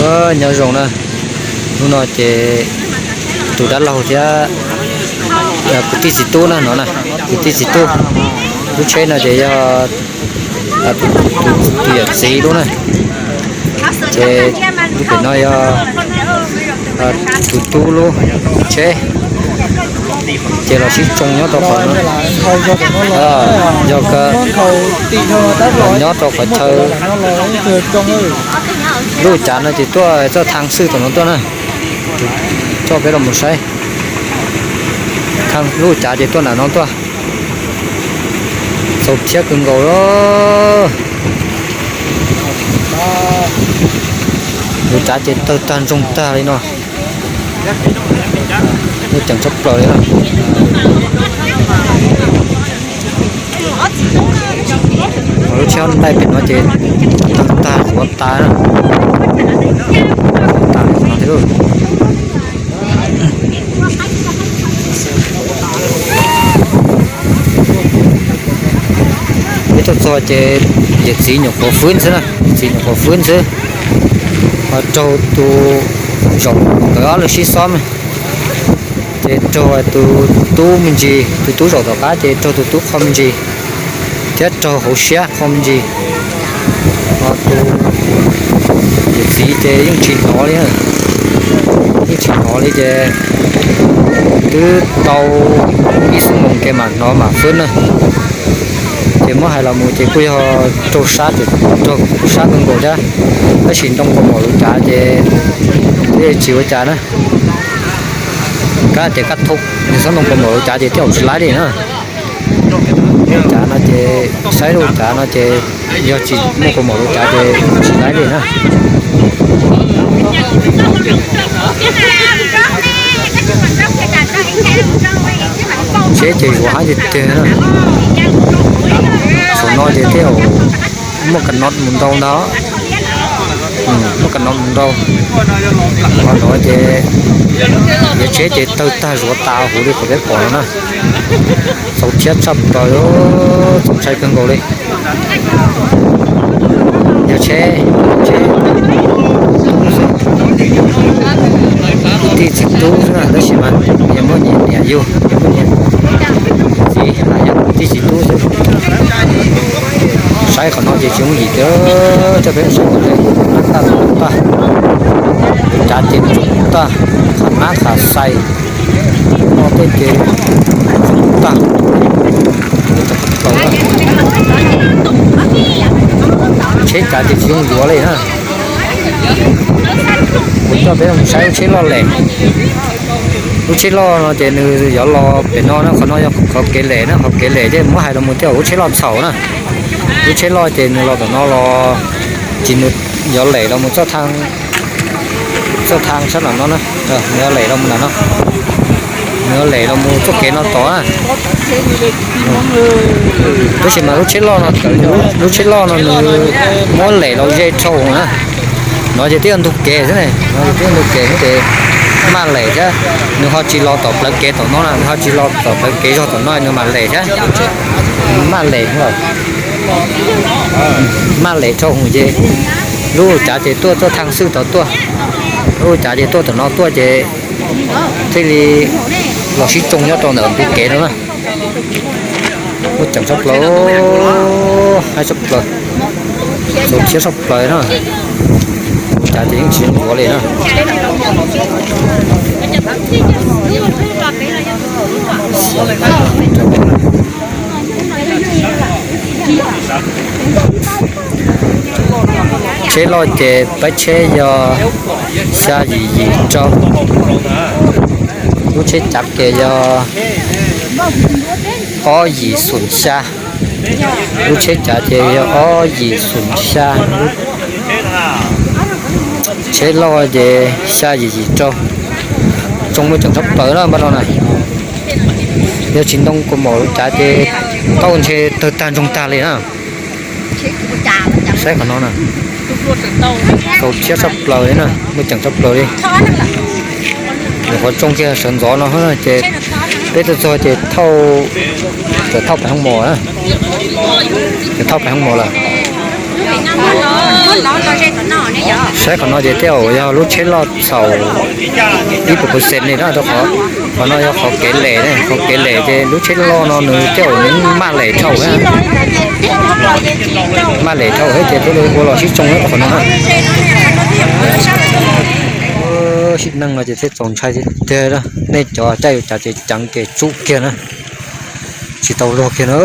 Nyob zoo na, hnub no ces tus dab laug thiab kwv tij txiv tub na no na, kwv tij txiv tub. Lub tsheb no ces yog tus yawm txiv lub na, ces lub pem no yog tus tub lub tsheb, ces los sib tsoo nyob rau qhov, yog nyob rau qhov chaw. Lub cav no ces tuaj txoj thaj xwb tom no tuaj na, coj peb los mus saib. Lub cav ces tuaj nram no tuaj, txaus thiab kawg nkaus li. Lub cav ces tawg tag ntsoog tag li no, muaj ceem tshaj plaws li na. Lub tsheb ntaij pem no ces tawg tag zuav tas, tas li no thiab. Peb tuaj txog ces yawm txiv nyuam qhuav fwb xwb na, yawm txiv nyuam qhuav fwb xwb, ho raug tus zaum nkawd ob leeg sib xob na, ces raug tus tub me ntsis, tus tub zaum tom qab ces raug tus tub qhov me ntsis thiab raug hauv siab qhov me ntsis. Ho tus yawm txiv ces yeej tsis hnov li, yeej tsis hnov li ces twb tau ib xuab moos kev mam hnov mam fwb na. Ces muab hais los mus ces kuj yog raug sab, raug sab kawg nkaus thiab, tab sis ntoo kaus mom lub cav ces thiaj tsis ua cas na. Kab tias kab thoob nws txhob ntoo kaus mom lub cav ces thiaj tsis laib li na. Lub cav no ces saib lub cav no ces yog tsis muaj kaus mom lub cav ces tsis laib li na. Tsheb ces zuav hab tiag tiag na. Saum no ces thiaj muaj kas no mus ntau ntag. Muaj kas no mus ntau. Qhov no ces yog tsheb ces tawg tag zuav tas huv li qhov peb pom no na. Txaus thiab tshaj plaws, txaus ntshai kawg nkaus li. Yog tsheb, tsheb kwv tij txiv tub xwb na, tab sis mas yog muaj niam yug, yog muaj niam txiv, yog kwv tij txiv tub xwb. Saib qhov no ces tsis yooj yim tiag, coj peb saib qhov no, nab taj tag, cav ces tsuj tag, qhov nab qhov xais, no tej ces tsuj tag. Tsheb cav ces tsis yooj yuav li na. Kuv coj peb mus saib lub tsheb loj lem. Lub tsheb loj no ces nws yuav los pem no na, qhov no yog qhov kev lem na, qhov kev lem ces muab hais los mus thiaj lub tsheb loj txhaum na. Lub tsheb loj ces nws los tom no los, ces nws yuav lem los mus txoj thaj sab nram no na, nws yuav lem los mus nram no, nws yuav lem los mus txoj kev no tod na. Tab sis mas lub tsheb loj no, lub tsheb loj no nws muab lem los ze rau na. No ces twb yog ntug kev xwb ne, no ces twb yog ntug kev xwb ces maj lem thiab. Nws ho tsis los tom plawv kev tom no na, nws ho tsis los tom plawv kev zog tom no nws mam lem thiab. Maj lem, maj lem rau hauv ces lub cav ces tuaj txoj thaj xwb tod tuaj, lub cav ces tuaj tom no tuaj ces thiaj li los sib tsoo nyob rau ntawm ntug kev no na. Muaj ceem tshaj plaws, haib tshaj plaws, txaus thiab tshaj plaws na. Cav ces yeej tsis yuav li na. Tsheb loj ces pab tsheb yog xya yim yim rau. Lub tsheb cav ces yog ob yim xoom xya. Lub tsheb cav ces yog ob yim xoom xya. Tsheb loj ces xya yim yim rau. Tsoo muaj ceem tshaj plaws na npaj no na. Yog tsis ntoo kaus mom lub cav ces tau ntshe tawg tag ntsoog tag li na. Saib qhov no na, txaus thiab tshaj plaws li na, muaj ceem tshaj plaws li. Nyuam qhuav tsoo kiag sawv ntxov no ces peb tuaj txog ces thauj, txawm thauj pem hoo mos, txawm thauj pem hoo mos lawm. Saib qhov no ces tej zaum yog lub tsheb loj txhaum ib puas percent li na, rau qhov qhov no yog qhov kev lem ne, qhov kev lem ces lub tsheb loj no nws tej zaum nws maj lem dhau, maj lem dhau thiab ces thiaj li ua los sib tsoo qhov no na. Sib neej no ces thiaj txaus ntshai tiag tiag. Nej cov caij yuav cav ces ceev kiag tsum kiag na, tsis tau luag kiag na,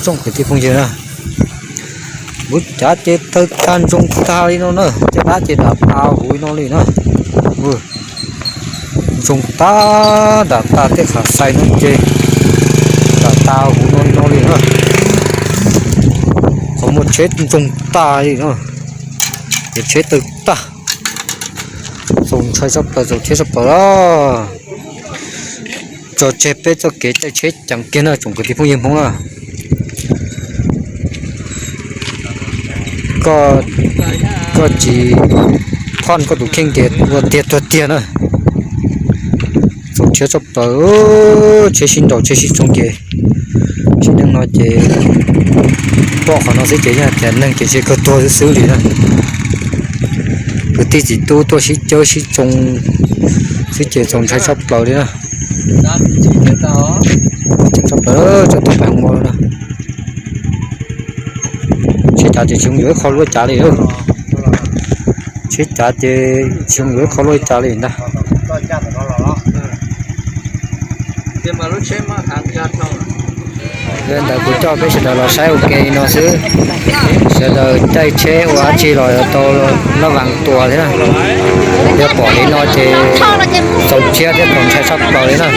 tsoom kwv tij phooj ywg na. Kuv cav ces tawg tag ntsoog tag li no na, caj dab ces dam tas huv no li na. Ntsoog tag, dam tas tej qhov xais no ces dam tas huv no li no li na. Qhov muag tsheb ntsoog tag li no, ces tsheb tawg tag. Txaus ntshai tshaj plaws, txaus thiab tshaj plaws. Tso tseg peb txoj kev caij tsheb ceev kiag na tsoom kwv tij phooj ywg Hmoob na. Koj tsis phoj koj tus kheej ces ua tiag tuag tiag na. Txaus thiab tshaj plaws, tsheb sib nraus tsheb sib tsoo ces sib neej no ces pom qhov no xwb ces yog tias neeg ces ntshe kawg tuag xwb xwb li na. Kwv tij txiv tub tuaj sib cawb sib tsoo xwb ces txaus ntshai tshaj plaws li na. Txaus ntshai tshaj plaws, txaus tau pais hoo mo na. Tsheb cav ces tsis zoo yuav ib qho luaj cav li. Tsheb cav ces tsis zoo yuav ib qho luaj cav li ntag. Yog li ntawd kuv coj peb sawv daws los saib ua ke li no xwb. Sawv daws caij tsheb ua dab tsi los yuav tau laj vas tuas thiab. Yog pom li no ces txaus thiab thiab txaus ntshai tshaj plaws li na.